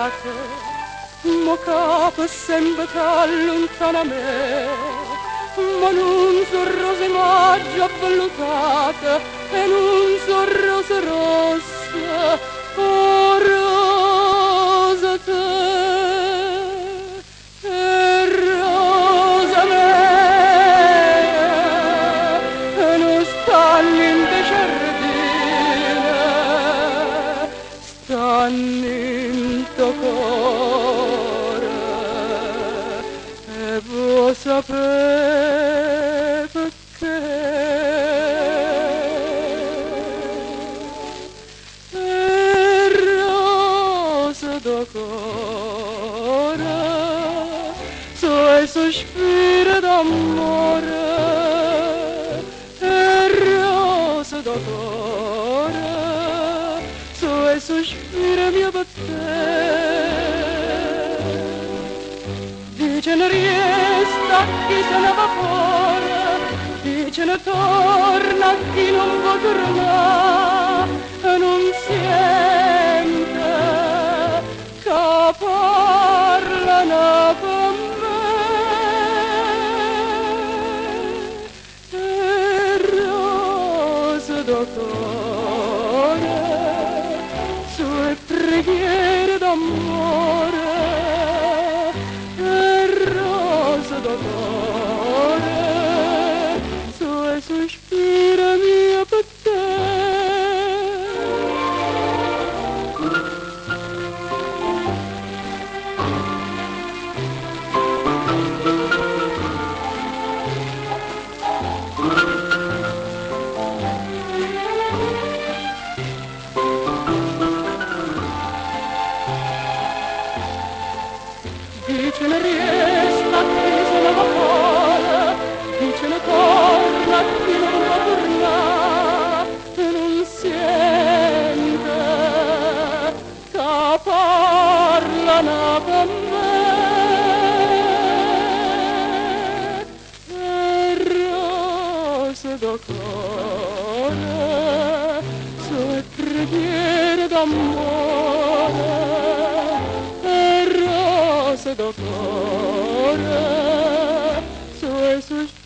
avvellutate, mo ca pe' sempe t'alluntane 'a me, ma nun so' rose 'e maggio avvellutate e nun so' rose rosse, o rose te. E rose mie nun stanno 'int' 'e ciardine, stanno 'int' 'o core. E vuò sapè pecchè? E rose d' 'o core so' 'e suspire d'ammore. E rose d' 'o core so' 'e suspire mie pe' te. Diceno riesta a chi se ne va fore, diceno torna a chi nun vo' turnà, e nun siente ca parlano pe' me. E rose d' 'o core so' 'e preghiere d'ammore. E rose d' 'o core so' 'e suspire mie pe' te. Diceno riesta a chi se ne va fore, diceno torna a chi nun vo' turnà, e nun siente ca parlano pe' me. E rose d' 'o core so' 'e preghiere d'ammore. E rose d' 'o core so' 'e suspire.